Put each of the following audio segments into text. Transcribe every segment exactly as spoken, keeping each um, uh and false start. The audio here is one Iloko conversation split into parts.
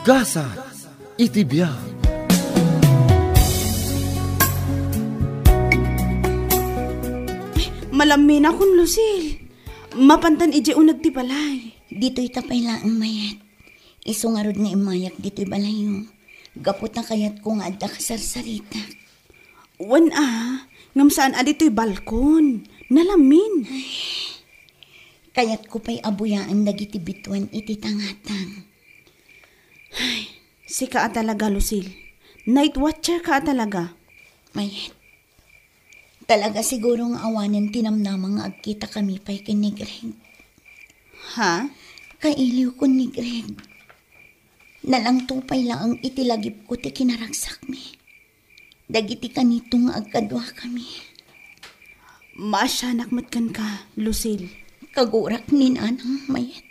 Gasat iti biag. Malamminakon, Lucille. Mapantan idiay uneg ti balay. Ditoy ta pay laeng, Mayet. Isu ngarud nga immayak ditoy balayyo. Gapu ta kayatko nga adda kasarsaritak. Wen a, ngem saan a ditoy balkon. Nalamin. Kayatko pay a buyaen dagiti bituen iti tangatang. Ay, sika a talaga, Lucille. Night watcher ka a talaga. Mayet. Talaga siguro nga awanen ti namnama nga agkitakami pay ken ni Greg. Ha? Kailiwkon ni Greg. Nalangto pay laeng iti lagipko ti kinaragsakmi. Dagiti kanito nga agkaduakami. Maasianak met kenka, Lucille. Kagurak ni Nanang, Mayet.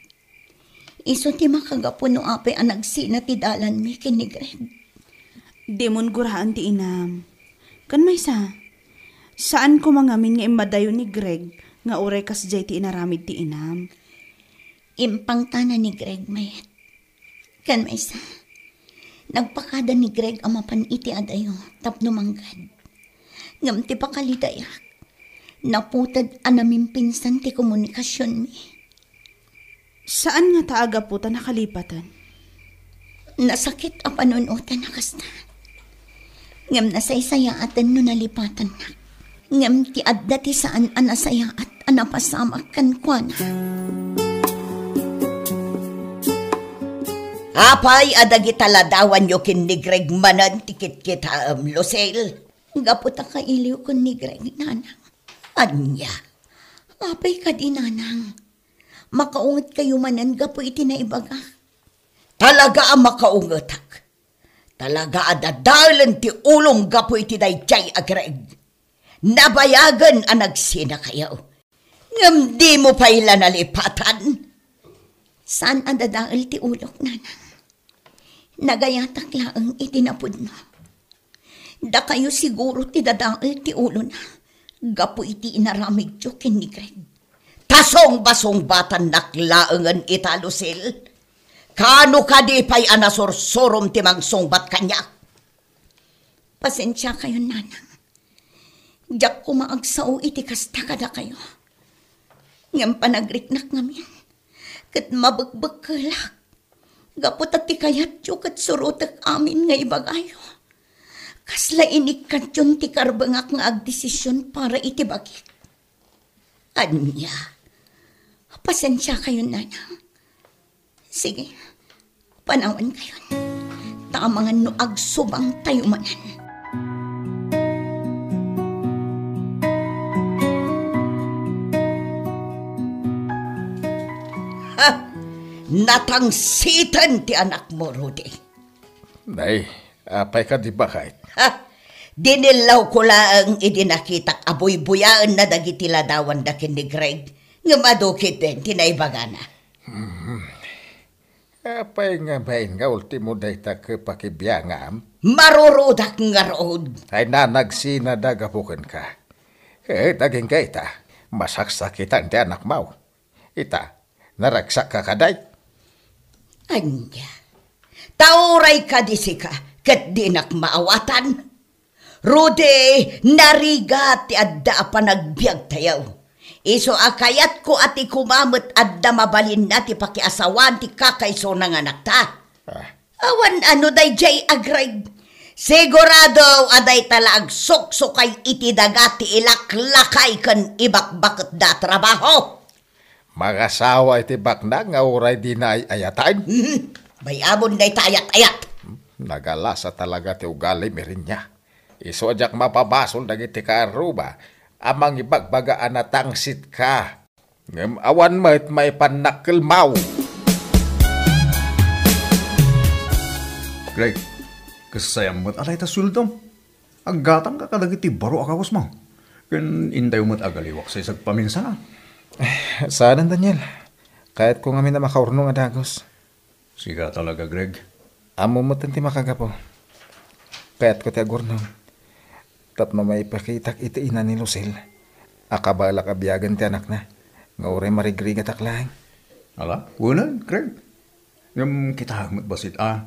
Isu ti makagapu no apay a nagsina ti dalanmi ken ni Greg. Dimon guraen ti inam. Ken maysa, saan koma ngamin nga immadayo ni Greg nga uray kasdiay ti inaramid ti inam. Impangtana ni Greg, Mayet. Ken maysa, nagpakada ni Greg a mapan iti adayo tapno manggad. Ngem ti pakalidayak, naputed a namimpinsan ti komunikasionmi. Saan ngata a gapu ta nakalipatan? Nasakit a panunoten a kasta. Ngem nasaysayaaten no nalipatannak. Ngem ti adda ti saan a nasayaat a napasamak kenkuana. Apay a dagita ladawanyo ken ni Greg manen ti kitkitaem, Lucille? Gapu ta kailiwkon ni Greg, Nanang. Ania? Apay kadi, Nanang? Makaungetkayo manen gapu iti naibaga? Talaga a makaungetak. Talaga a dadaelen ti ulom gapu iti daydiay a Greg. Nabayagen a nagsinakayo. Ngem dimo pay la nalipatan? Saan a dadael ti ulok, Nanang. Nagayatak laeng iti napudno. Dakayo siguro ti dadael ti ulona gapu iti inaramidyo ken ni Greg. Ta sungbasungbatannak laengen ita, Lucille. Kaano kadi pay a nasursurom ti mangsungbat kaniak? Pasensiakayon, Nanang. Diak koma agsao iti kasta kadakayo. Ngem panagriknak ngamin, ket mabekbekkelak. Gapu ta ti kayatyo ket surotek amin nga ibagayo. Kasla inikkatyon ti karbengak nga agdesisyon para iti bagik. Ania? Pasensiakayon, Nanang. Sige, panawankayon. Ta amangan no agsubangtayo manen. Ha? Natangsiten ti anakmo, Rudy. Nay, apay kadi, baket? Ha? Dinillawko laeng idi nakitak a buybuyaenna dagiti ladawanda ken ni Greg, ngem adu ketdin ti naibagana. Hmm. Apay nga bain nga ultimo dayta ket pakibiangam? Marurudak ngarud. Ay, nanagsinada gapu kenka. Ket agingga ita, masaksakitan ti anakmo. Ita, naragsakka kadi? Ania? Ta uray kadi sika, ket dinak maawatan. Rudy, narigat ti adda a panagbiagtayo. Isu a kayatko a ti koma met adda mabalinna ti pakiasawaan ti kakaisuna nga anakta. Ah. Awan ano daydiay a Greg. Sigurado a dayta la agsuksukay iti daga ti ilaklakay ken ibakbaketda a trabaho. Mangasawa iti baknang nga uray dina ay-ayatan? Mhm. Bay-amon dayta ayat-ayat. Nagalasa talaga ti ugali, Mirinya. Isu a diak mapabasol dagiti kaarruba a mangibagbaga a natangsitka. Ngem awan met maipannak kelmaw. Greg, kasayam met a dayta sueldom. Aggatangka kadagiti baro a kawesmo. Ken intayo met agaliwak sa isagpaminsan. Eh, saanen, Daniel. Kayatko ngamin a makaurnong a dagus. Sika talaga, Greg. Ammom met ti makagapu. Kayatko ti agurnong. Tapno maipakitak iti ina ni Lucille a kabaelak a biagen ti anakna, nga uray marigrigatak laeng. Ala, wen, Greg. Ngem kitaem met bassit a,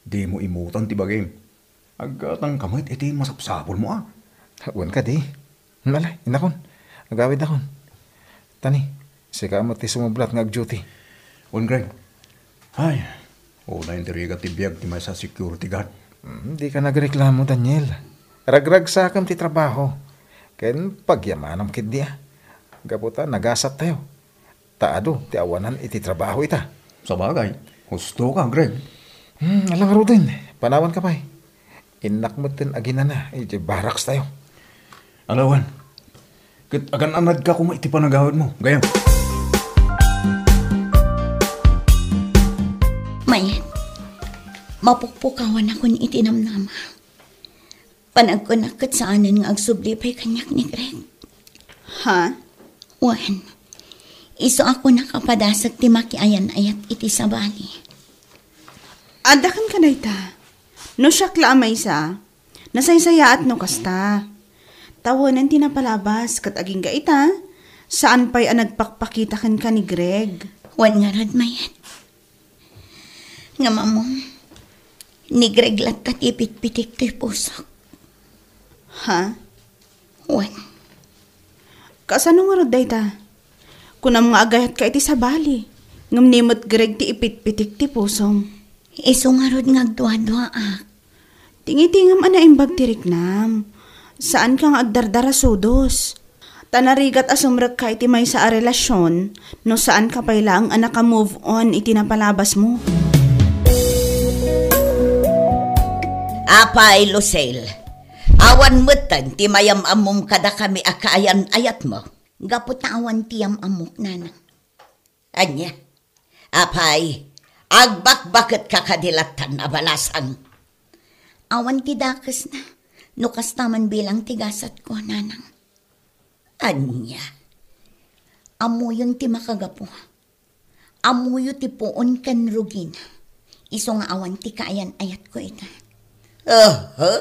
Dimo imutan ti bagim. Aggatangka met iti masapsapulmo, a. Wen kadi. Ala, innakon. Agawidakon. Tani, sika met ti sumublat nga ag-duty. Wen, Greg. Ay, unay ti rigat ti biag ti maysa a security guard. Hmm, dika nagreklamo, Daniel. Ragragsakem ti trabaho. Ken pagyamanam ketdi, a. Gapu ta nagasattayo. Ta adu ti awanan iti trabaho ita. Sabagay, husto ka, Greg. Hmm, ala ngaruden, panawanka pay. Innak metten aginana iti barracks tayo. Ala wen, ket agan-anadka koma iti panagawidmo, gayyem. Mayat, mapukpukawanakon iti namnama. Panagkunak ket saanen nga agsubli pay kaniak ni Greg. Ha? Wen, isu a kunak a padasek ti makiayan-ayat iti sabali. Adda kenka dayta. No siak la a maysa, nasaysayaat no kasta. Tawenan ti napalabas ket agingga ita, saan pay a nagpakpakita kenka ni Greg. Wen ngarud, Mayet. Ngem ammom, ni Greg latta ti ipitpitik toy pusok. Ha? Wen. Kasano ngarud dayta? Kunam nga agayatka iti sabali, ngem ni met Greg ti ipitpitik ti pusom. Isu ngarud nga agduaduaak. Tingitingem a naimbag ti riknam. Saanka nga agdardarasudos. Ta narigat a sumrekka iti maysa a relasyon no saanka pay laeng a naka-move on iti napalabasmo. Apay, Lucille, awan metten ti mayam-ammom kadakami a kaayan-ayatmo? Gapu ta awan ti yam-ammok, nanang. Ania? Apay, agbakbaketka kadi lattan a balasang? Awan ti dakesna, no kasta man bilang ti gasatko, nanang. Ania? Ammoyon ti makagapu. Ammoyo ti puon ken rugina. Isu nga awan ti kaayan-ayatko ita. Aha,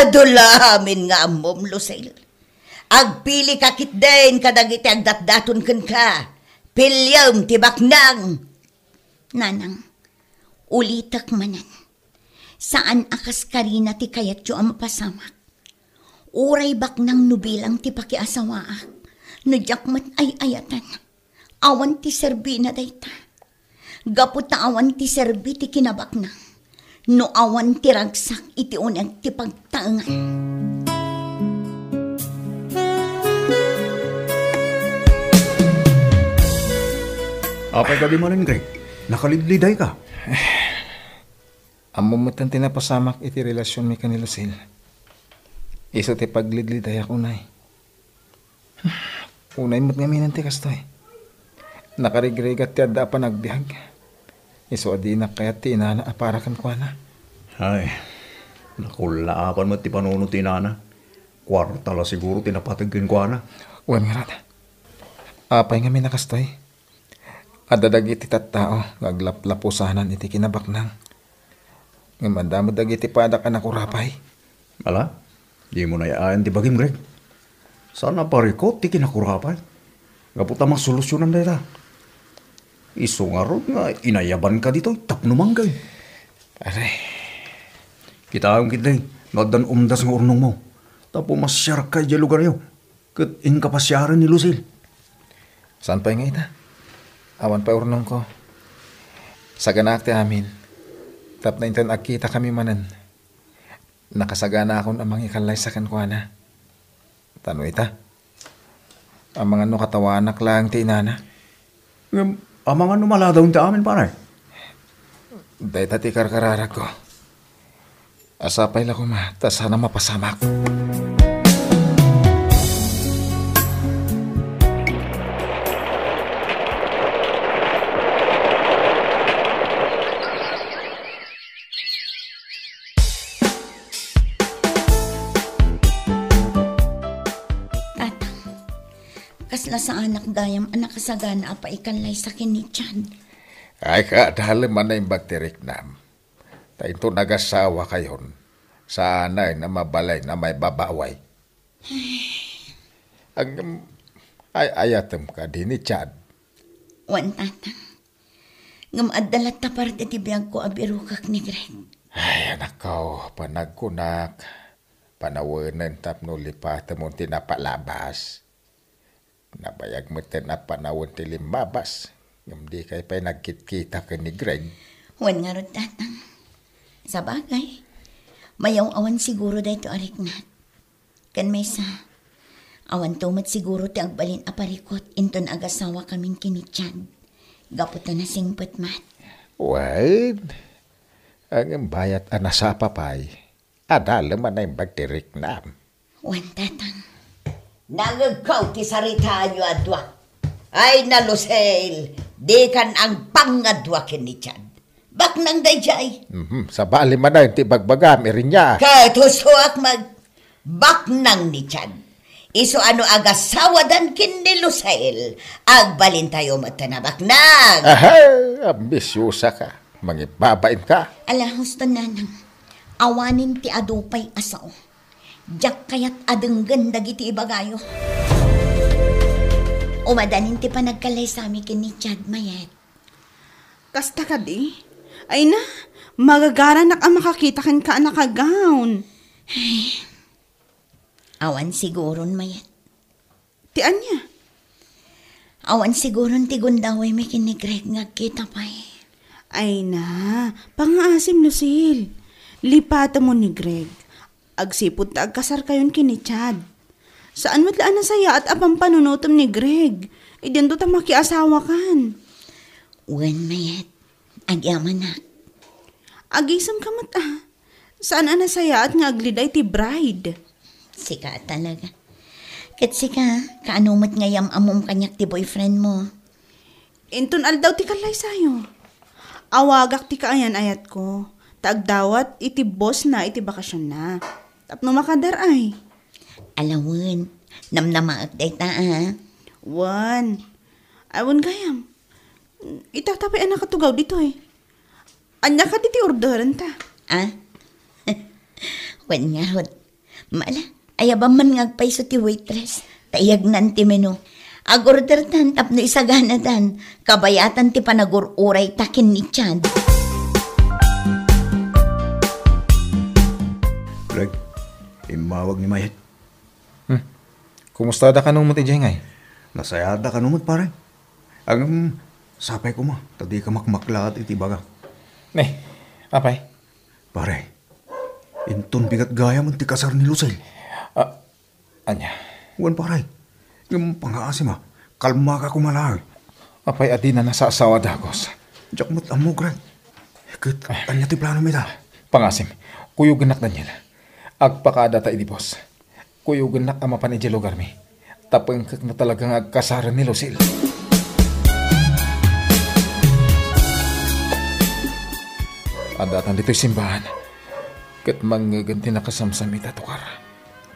adu la amin nga ammom, Lucille. Agpilika ketdin kadagiti agdatdaton kenka. Piliem ti baknang. Nanang, ulitek manen. Saan a kas karina ti kayatyo a mapasamak. Uray baknang no bilang ti pakiasawaak, no diak met ay-ayatan. Awan ti serbina dayta. Gapu ta awan ti serbi ti kinabaknang, no awan ti ragsak iti uneg ti pagtaengan. Apay kadi manen, Greg? Nakalidlidayka? Ammom metten ti napasamak iti relasionmi ken ni Lucille. Isu ti paglidlidayak unay. Unay met ngamin ti kastoy. Nakarigrigat ti adda a panagbiag. Isu a dinak kayat ti inana a para kenkuana. Ay, nakullaakan met ti panunot ti inana. Kuarta la siguro ti napateg kenkuana. Wen ngarud. Apay ngamin a kastoy? Adda dagiti tattao nga aglaplapusanan iti kinabaknang. Ngem adda met dagiti padak a nakurapay. Ala, dimo nayaayan ti bagim, Greg. Saan a parikut ti kinakurapay. Gapu ta masolusionan dayta. Isu ngarud nga inayabanka ditoy tapno manggay. Are. Kitaem ketdi no addan umdas nga urnongmo. Ta pumasiarka idiay lugaryo. Ket inka pasiaren ni Lucille. Saan pay nga ita? Awan pay urnongko. Saganaak ti amin. Tapno inton agkitakami manen, nakasaganaakon a mangikallaysa kenkuana. Ta no ita, amangan no katawanak laeng ti inana. Ngem, amangan no maladawen ti amin, pare? Dayta ti karkararagko. Sapay la koma, ta saan a mapasamak. Tatang, kasla saanak gayam a nakasagana a paikallaysa ken ni Chad. Ay, kaadalem a naimbag ti riknam. Ta inton agasawakayon, saanay a mabalin a maibabaway. Ngem, ay-ayatem kadi ni Chad? Wen, Tatang. Ngem adda latta parte ti biagko a birokek ni Greg. Ay, anakko, panagkunak, panawenen tapno lipatemon ti napalabas. Nabayag metten a panawen ti limmabas, ngem dikay pay nagkitkita ken ni Greg. Wen ngarud, Tatang. Sabagay, mayaw-awan siguro daytoy a riknak. Ken maysa, awanto met siguro ti agbalin a parikut inton agasawakamin ken ni Chad, gapu ta nasingpet met. Wen, ngem bayat a nasapa pay, adda met naimbag ti riknam. Wen, Tatang. Nangegko ti saritaanyo a dua. Ay, na, Lucille, dikan angpang nga dua ken ni Chad. Baknang daydiay. Mhm, sabali manen ti bagbagam, Irinya. Ket hustoak met, baknang ni Chad. Isu a no agasawadan ken ni Lucille, agbalintayo met a nabaknang. Aha, ambisiosa ka. Mangibabain ka. Ala, husto, Nanang. Awanen ti adu pay a sao. Diak kayat a denggen dagiti ibagayo. Umadanin ti panagkallaysami ken ni Chad, Mayet. Kasta kadi? Ay na, magagaranak a makakita kenka a nakagawn. Awan siguron, Mayet. Ti ania? Awan siguron ti gundawaymi ken ni Greg nga agkita pay. Ay na, pangaasim, Lucille. Lipatemon ni Greg. Agsipud ta agkasarkayon ken ni Chad. Saan met la a nasayaat a pampanunotem ni Greg. Idinto ta makiasawakan. Wen, Mayet. Agyamanak. Agisemka met a. Saan a nasayaat nga agliday ti bride? Sika talaga. Ket sika, kaano met nga yam-ammom kaniak ti boyfriend mo? Inton aldaw ti kallaysayo, awagak ti kaayan-ayatko, ta agdawat iti boss na iti bakasionna. Tapno makadar ay. Ala wen, namnamaek dayta a. Wen. Ay, wen gayam. Ita ta pay a nakatugaw ditoy. Ania kadi ti orderenta? Ah? Wen ngarud. Mala, ayabam man nga agpayso ti waitress. Ta iyagnan ti menu. Agordertan tapno isaganadan. Kabayatan ti panagur-urayta ken ni Chad. Greg, immawag ni Mayet. Hmm. Kumusta da kano met idiay ngay? Nasayaat da kano met, pare. Ngem, sapay koma, ta dika makmaklaat iti ibagak. Ne, apay? Pare, inton bigat gayam ti kasar ni Lucille. Ah, ania? Wen, pare. Ngem pangaasim a, kalmaka koma laeng. Apay a dina nasaasawa dagus? Diak met ammo, Greg. Ket ania ti plano mi da? Pangaasim, kuyogennak, Daniel. Agpakaadata idi boss. Kuyogennak a mapan idiay lugarmi. Ta pengkek na talaga nga agkasaren ni Lucille. Addatan ditoy simbaan. Ket mangngegen ti nakasamsam ita, Tukar.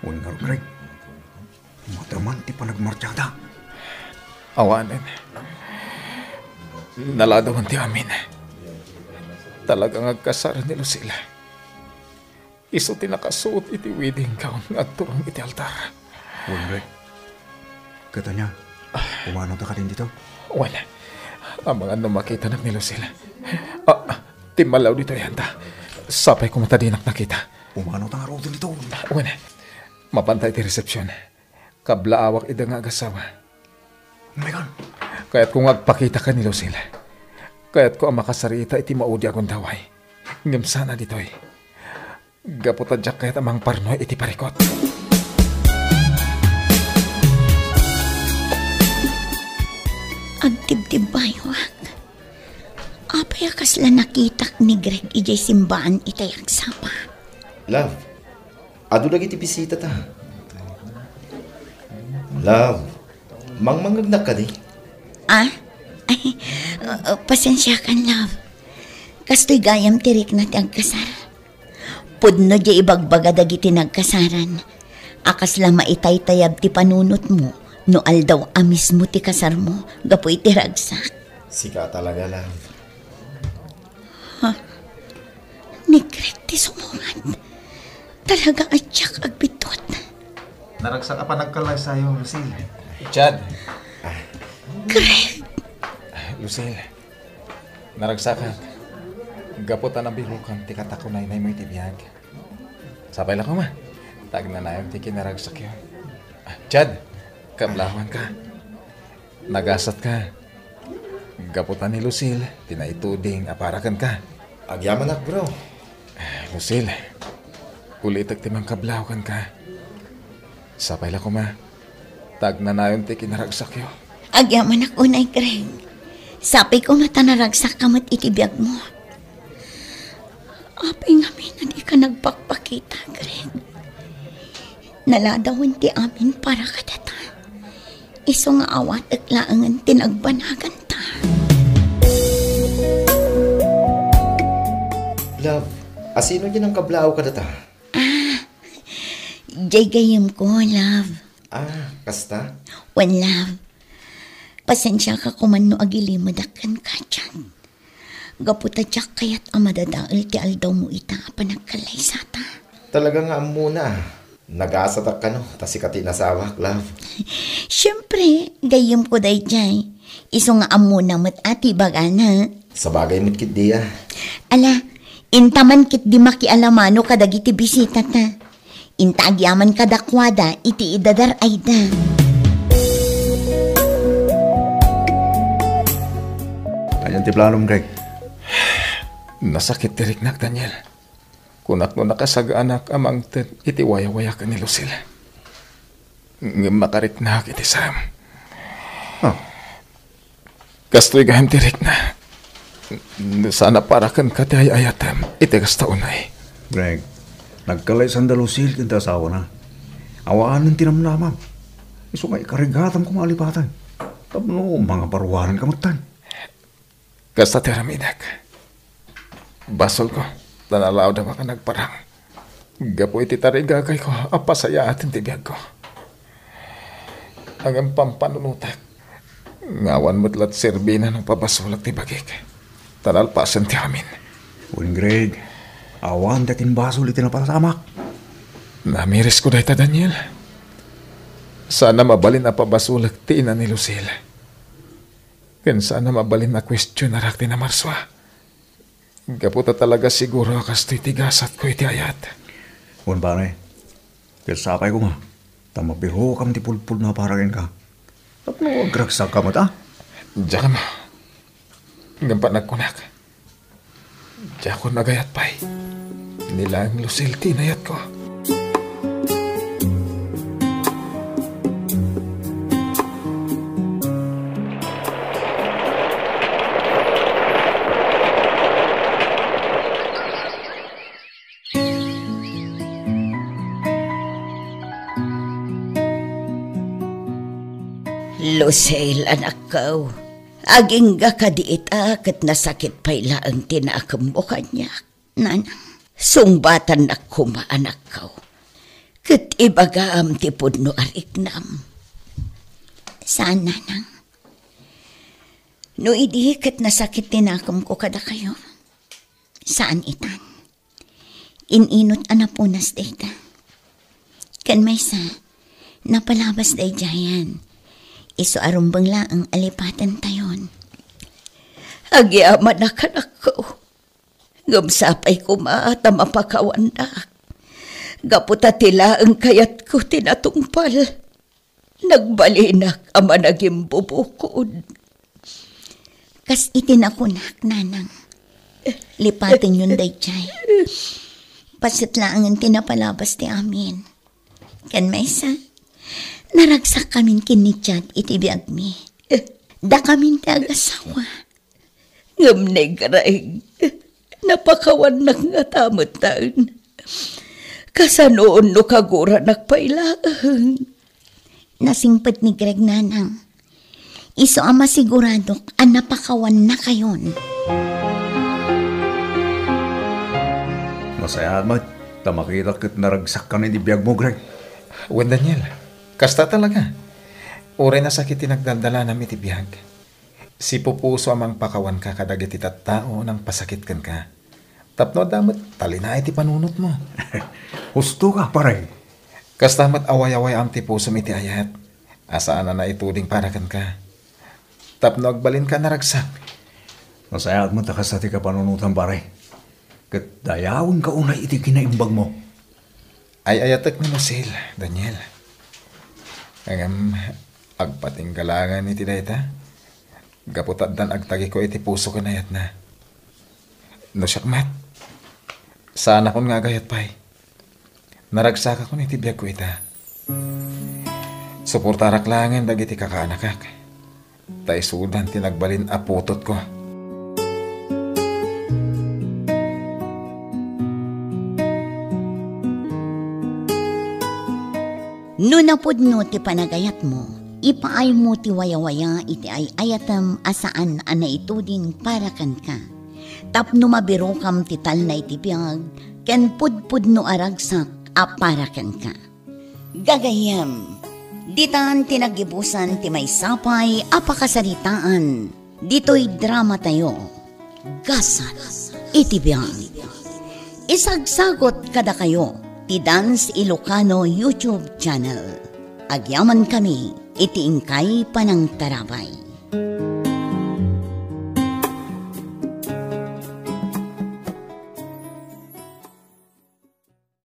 Wen ngarud, Greg. Mataman ti panagmartiada. Awanen. Naladawan ti amin. Talaga nga agkasar ni Lucille. Isu ti nakasuot iti wedding gown nga agturong iti altar. Wen, Greg. Ket ania, umano ta kadin dito? Wen, amangan no makitanak ni Lucille. Ah, timmalaw ditoy anta. Sapay koma ta dinak nakita. Umano ta ngaruden dito? Wen, mapanta iti resepsyon. Kablaawak ida nga agasawa. Megan! Kayatko nga agpakita ken ni Lucille. Kayatko a makasarita iti maudi a gundaway. Ngem saan a ditoy. Gapu ta diak kayat a mangparno iti parikut. Agtibtibbayoak. Apay a kasla nakitak ni Greg idiay simbaan itay agsapa? Love, adu dagiti bisitata. Love, mangmangngegnak kadi? Ah? Ay, uh, uh, pasensiakan, love. Kastoy gayam ti rikna ti agkasar. Pudno diay ibagbaga dagiti nagkasaran a kasla maitaytayab ti panunotmo no aldaw a mismo ti kasarmo gapu iti ragsak. Sika talaga, love. Ha? Ni Greg ti sumungad. Talaga a diak agbiddut. Naragsak a panagkalaysayo, Lucille. Chad. Greg! Lucille, naragsakan. Gapu ta nabirukan ti katakunaynaymo iti biag. Sapay la koma, ta agnanayon ti kinaragsakyo. Ah, Chad, kablawanka. Nagasatka. Gapu ta ni Lucille ti naituding a para kenka. Agyamanak, bro. Ah, Lucille, ulitek ti mangkablaw kenka. Sapay la koma, ta agnanayon ti kinaragsakyo. Agyamanak unay, Greg. Sapay koma ta naragsakka met iti biagmo. Apay ngamin a dika nagpakpakita, Greg? Naladawen ti amin para kadata. Isu nga awatek laengen ti nagbanaganta. Love, asino diay nangkablaw kadata? Ah, diay gayyemko, love. Ah, kasta? Wen, love. Pasensiaka koman no agilimedak kenka, Chad. Gapu ta diak kayat a madadael ti aldawmo ita a panagkallaysata. Talaga nga ammona. Nagasatak kano, ta sika ti inasawak, love. Siempre, gayyemko daydiay. Isu nga ammona met a ti ibagana. Sabagay met ketdi a. Ala, inta man ketdi makialamano kadagiti bisitata. Inta agyaman kadakuada iti idadar-ayda. Anian ti planom, Greg? Nasakit ti riknak, Daniel. Kunak no nakasagaanak a mangted iti wayawayaken ni Lucille. Ngem makariknak iti sam. Ah. Kastoy gayam ti rikna. Saan a para kenka ti ay-ayatem iti kasta unay. Greg, nagkallaysanda Lucille ken ti asawana. Awanen ti namnamam. Isu nga ikarigatam koma a lipaten. Tapno mangaparuananka metten. Kasta ti aramidek. Basolko, ta nalawdawak a nagparang. Gapu iti tarigagayko a pasayaaten ti biagko. Ngem pampanunotek nga awan met la ti serbina no pabasolek ti bagik. Ta nalpasen ti amin. Wen, Greg, awan ti atin basol iti napasamak. Namirisko dayta, Daniel. Saan a mabalin a pabasolek ti ina ni Lucille. Ken saan a mabalin a kuestionarak ti namarsua. Gapu ta talaga siguro a kastoy ti gasatko iti ayat. Wen, pare, ket sapay koma ta mabirokam ti pudpudno a para kenka. Tapno agragsakka met, a? Diak, ama. Ngem panagkunak, diakon agayat pay. Ni laeng Lucille ti inayatko. Lucille, anakko, agingga kadi ita ket nasakit pay laeng ti nakemmo kaniak. Nanang, sungbatannak koma, anakko, ket ibagam ti pudno a riknam. Saan, nanang. No idi ket nasakit ti nakemko kadakayo, saan itan. In-inut a napunas dayta. Ken maysa, napalabas daydiayan. Isu a rumbeng laeng a lipatentayon. Agyamanak, anakko. Ngem sapay koma ta mapakawannak. Gapu ta ti laeng kayatko ti natungpal. Nagbalinak a managimbubukod. Kas iti nakunak, nanang, lipatenyon daydiay. Paset laengen ti napalabas ti amin. Ken maysa, naragsakkamin ken ni Chad iti biagmi. Dakamin ti agasawa. Ngem ni Greg, napakawannak ngata metten. Kasanoon no kaguranak pay laeng? Nasingpet ni Greg, nanang. Isu a masiguradok a napakawannakayon. Nasayaat met ta makitak ket naragsakkan iti biagmo, Greg. Wen, Daniel, kasta talaga. Uray nasakit ti nagdaldalanam iti biag, sipupuso a mangpakawanka kadagiti tattao a nangpasakit kenka. Tapno adda met talinaed ti panunotmo. Husto ka, pare. Kasta met a wayaway-am ti pusom iti ayat a saan a naituding para kenka. Tapno agbalinka a naragsak. Nasayaat met a kasta ti kapanunotam, pare. Ket dayawenka unay iti kinaimbagmo. Ay-ayatek ni Lucille, Daniel. Ngem agpatingga laengen iti dayta. Gapu ta addan agtagiko iti puso ken ayatna. No siak met, saanakon nga agayat pay. Naragsakakon iti biagko ita. Suportarak laengen dagiti kakaanakak. Ta isudan ti nagbalin a putotko. No napudno ti panagayatmo, ipaaymo ti wayawaya iti ay-ayatem a saan a naituding para kenka, tapno mabirokam ti talna iti biag ken pudpudno a ragsak a para kenka. Gagayyem, ditan ti naggibusan ti maysa pay a pakasaritaan ditoy dramatayo, Gasat iti Biag. Isagsagut kadakayo ti Dance Ilocano YouTube channel. Agyamankami iti inkay panangtarabay.